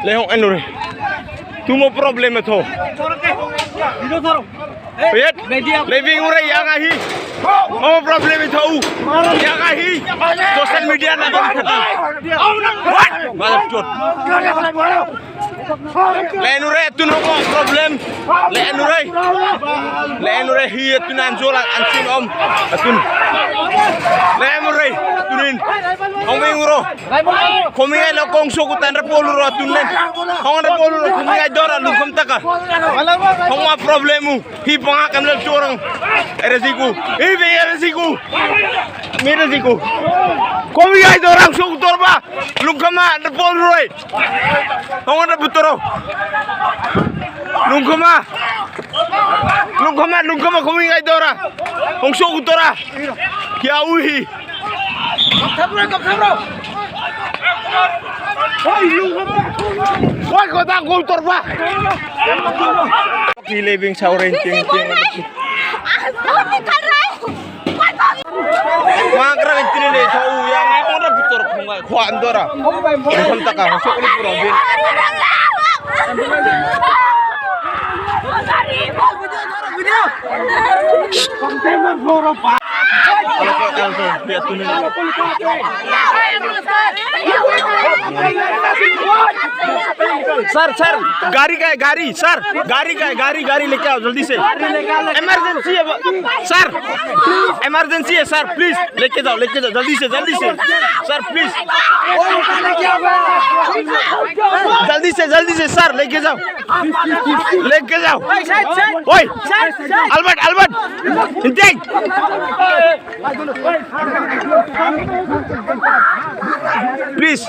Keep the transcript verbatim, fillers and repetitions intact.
Lehong enure. Tumo problem tho. Yet. Living ure yaga hi. Mo problem tho. Yaga hi. Social media na. What? Mother chot. Lenure tun homo problem. Lenure. Lenure hi tun anjola ansin om. Atun. Lenure tunin. Omi uro. Komi ai lo kongso kutan ra polu ro tunen. Hong ra polu ro komi ai dora lukom taka. Hong ma problemu. Hi panga kamle chorang. Ere siku. Hi be ere siku. Mere siku. Komi ai dorang sok dorba. Lukama ra polu roi. Hong na butoro. Lungkuma. Lungkuma, lungkuma, kumi ngai dora. Hongso utora. Kya uhi. Wai kota ko utor ba. Ki living saurin ting ting. Magra itini le thau yang ai mona butor khonga khwa andora. Khon taka sokli pura bin. Sir, sir, gari ka hai, gari, sir, gari ka hai, gari, gari leke aao, jaldi se. Emergency hai, sir, emergency hai, sir, please, leke jao, leke jao, jaldi se, jaldi se, sir, please. Jaldi se, jaldi se, sir, leke jao, leke jao. Oi, Albert, Albert, inteng. Please.